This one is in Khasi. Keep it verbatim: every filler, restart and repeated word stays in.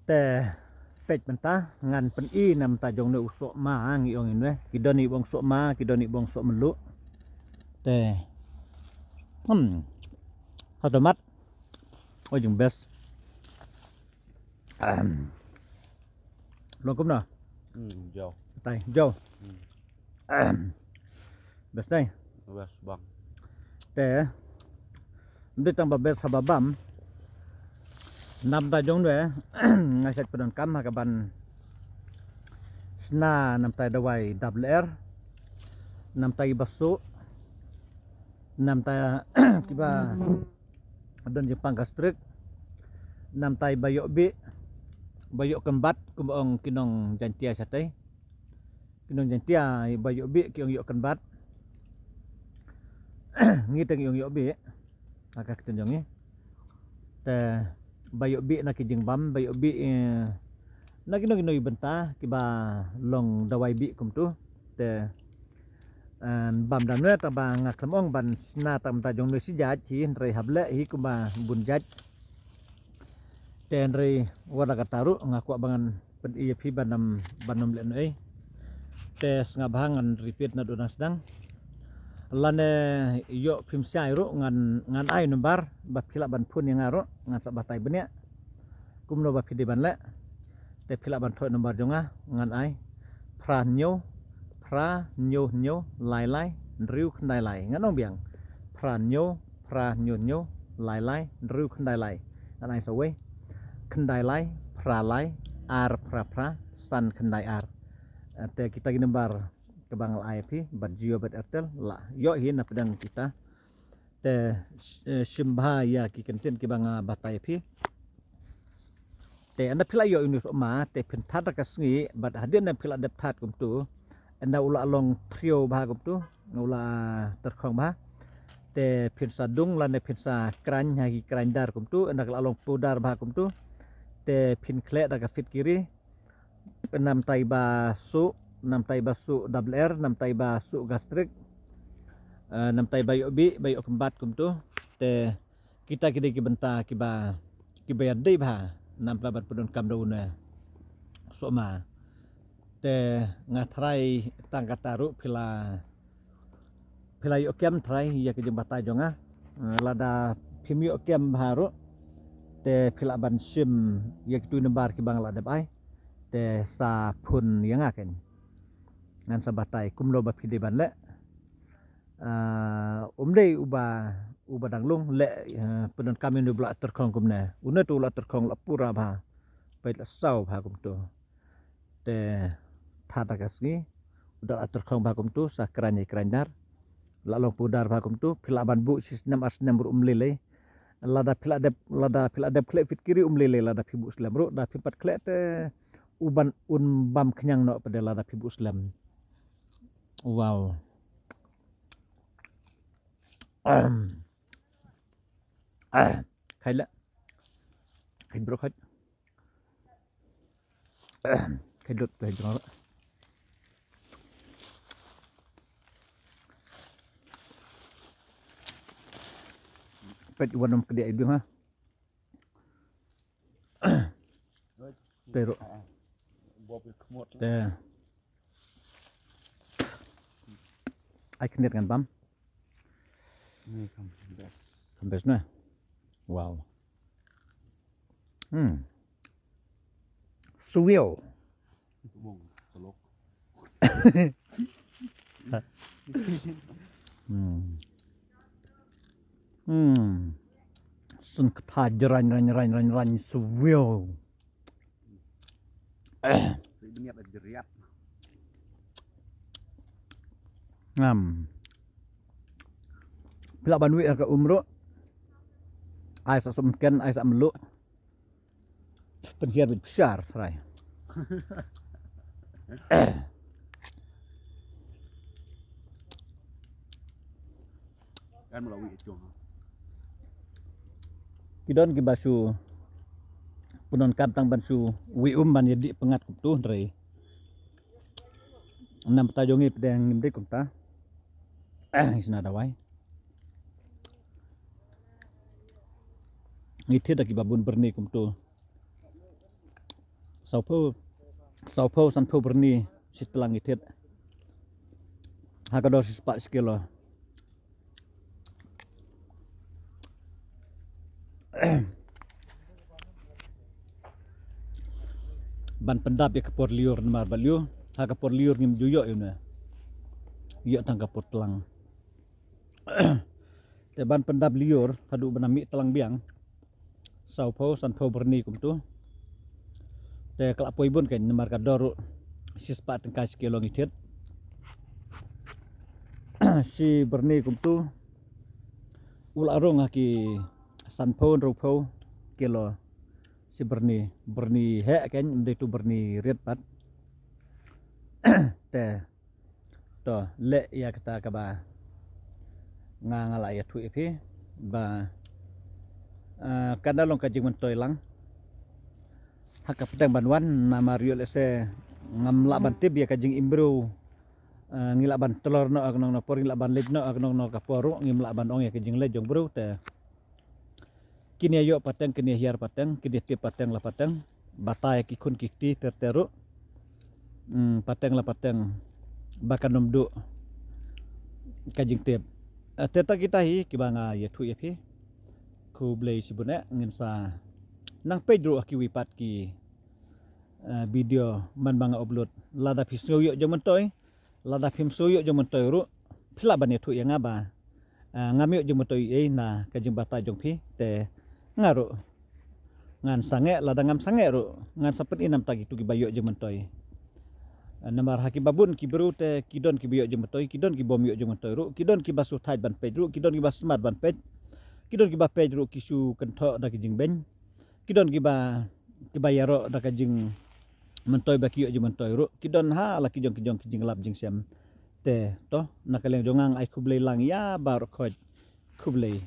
Te peit mynta ngan pyni na bynta jong une u sohma, ngi ong ine. Ki don i bong sohma, ki don i bong sohmynluh. Te hmm. Hatomat. Oi jingbest. Ahem. Long kumno? Hmm, jo. Tai jo. Hmm. Ahem. Best dei. Best bang. Te. Ym dei tang ba best haba bam. Na bynta jong nwe nga shait pyndonkam ha kaban shna na bynta dawai double R. Na bynta i ba suh. Na bynta kiba don jingpang gastric. Na bynta i ba ïoh bih, ba ïoh kynbat, kumba ong ki nong Jaintia shatei. Ki nong Jaintia i ba ïoh bih ki ong ïoh kynbat. Ngi te ngi ong ïoh bih. Ha ka ktien jong ngi. Te ba ïoh bih na ki jingbam, ba ïoh bih, eh, na kino kino ki bynta kiba long dawai bih kumtu. Te, eh, bam da nwe tang ba nga khlem ong ban shna tang bynta jong nwe shi jait hi, hynrei hap leh hi kumba bun jait. Te hynrei wat la katta ruh nga kwah ba ngan pyni ïa phi ban ym, ban ym leh noh ei. Te sngap bha ngan repeat naduh nang sdang. Lane ïoh phim shai ruh ngan, ngan ai number ba phi lah ban phone ïa nga ruh, ngan sa batai bniah. Kumno ba phi dei ban leh. Te phi lah ban thoh number jong nga, ngan ai. Phra hynñiew, phra hynñiew hynñiew lai lai hynriew khyndai lai. Ngan ong biang. Phra hynñiew, phra hynñiew hynñiew lai lai hynriew khyndai lai. Ngan ai sa wei. Khyndai lai, phra lai, ar phra phra, san khyndai ar. Eh, te kita ki number kaba nga la ai phi bad Jio bad Airtel, la ïoh hi na pdeng kita. Te, eh, shim bha ïa ki kyntien kiba nga batai phi. Te ynda phi la ïoh ïa une u sohma te phin that da ka sngi, bad hadien ynda phi la dep that kumtu, ynda u la long thriew bha kumtu, u la tyrkhong bha. Te phin sa dung lane phin sa kraiñ ha ki kraiñdar kumtu, ynda ka la long pudar bha kumtu. Te phin khleh da ka fitkiri, namtai ba suh, namtai ba suh double R, namtai ba suh gastric, eh, namtai ba ïoh bih, ba ïoh kynbat kumtu. Te kita ki dei ki bynta kiba, kiba ïadei bha na bynta ban pyndonkam da une u sohma. Te nga tharai tang kata ruh phi la, phi la ïoh kem tharai ïa ka jingbatai jong nga. Eh, lada phim ïoh kem bha ruh te phi lah ban shim ïa kitu number kiba nga la dep ai. Te sa phone ïa nga keiñ. Ngan sa batai kumno ba phi dei ban leh. Ah, um dei uba, uba dang lung leh, eh, pyndonkam ïa une ba la tyrkhong kumne. Une tu la tyrkhong la pura bha. Peit la saw bha kumtu. Te that da ka sngi u da la tyrkhong bha kumtu, sa kraiñ ïa kraiñdar. La long pudar bha kumtu, phi lah ban buh shi snem ar snem ruh um lei lei. Lada phi la dep, lada phi la dep khleh fitkiri um lei lei, lada phi buh slem ruh, da phim pat khleh te u ban un bam khñiang noh pat de lada phi buh slem. Wow. Ahem. Ah, khai la. Khai bro khai. Ahem. Khai lut khai jong. Peit wan ym kdiah i biang ha. Te ruh. Te. Ai khyndiat ngan bam. Ni kham best. Kham best na. Wow. Hmm. Suwiaw. Bong, telok. Hmm. Hmm. Sun kata jrang, jrang, jrang, jrang, jrang, suwiaw. Eh. Bniat jriat. Ngam. Phi lah ban wieh ka um ruh. Ai sa sum ken, ai sa mluh. Pynhiar bit bishar, trai. Kan mula wieh jong. Ki don kiba shu pyndonkam tang ban shu wieh um ban ïa dih pyngngad kumtu, trai. Namta jong ngi pdeng ngim dei kumta. Ngi sna dawai. Ngi thied da kiba bun byrni kumtu. Sawphew, sawphew sanphew byrni shi tlang ngi thied. Ha ka dor shispah shi kilo. Ban pyndap ïa ka por lyiur namar ba lyiur, ha ka por lyiur ngim ju ïoh ïa une. Ïoh tang ka por tlang. Te ban pyndap lyiur haduh ban mih tlang biang, sawphew sanphew byrni kumtu. Te ka la poi bun kein namar ka dor ruh shispah tyngka shi kilo ngi thied. Shi byrni kumtu u la rung ha ki sanphew hynriewphew kilo. Shi byrni, byrni heh kein, ym dei tu byrni rit pat. Te to leh ïa kata kaba nga, nga la ïathuh ïa phi ba, eh, kan da long ka jingmyntoi lang ha ka pdeng ban wan, namar ïoh lehse ngam lah ban tip ïa ka jingim briew. Eh, ngi lah ban tlor noh ha ka nongno por, ngi lah ban leit noh ha ka nongno ka por ruh, ngim lah ban ong ïa ka jingleit jong briew. Te kin ïa ïoh pateng, kin ïa hiar pateng, kin ïa tip pateng la pateng. Batai ki khun ki kti ter ter ruh, hmm, pateng la pateng ba kan ym duh ka jingtip. Eh, te ta kita hi kiba nga ïathuh ïa phi. Khublei shibun eh, ngin sa nang peit ruh ha kiwei pat ki, eh, video man ba nga upload. Lada phi sngew ïoh jingmyntoi, lada phim sngew ïoh jingmyntoi ruh, phi lah ban ïathuh ïa nga ba, eh, ngam ïoh jingmyntoi ei na ka jingbatai jong phi. Te nga ruh ngan sangeh, lada ngam sangeh ruh ngan sa pyni namta kitu kiba ïoh jingmyntoi. Eh, namar ha kiba bun ki briew te ki don kiba ïoh jingmyntoi, ki don kiba ym ïoh jingmyntoi ruh, ki don kiba shu thait ban peit ruh, ki don kiba smat ban peit, ki don kiba peit ruh ki shu kynthoh da ki jingbeiñ. Ki don kiba, kiba ïaroh da ka jingmyntoi ba ki ïoh jingmyntoi ruh. Ki don ha la ki jong ki jong ki jinglap jingshem. Te to, na ka liang jong nga, nga ai khublei lang ïa baroh khoit. Khublei.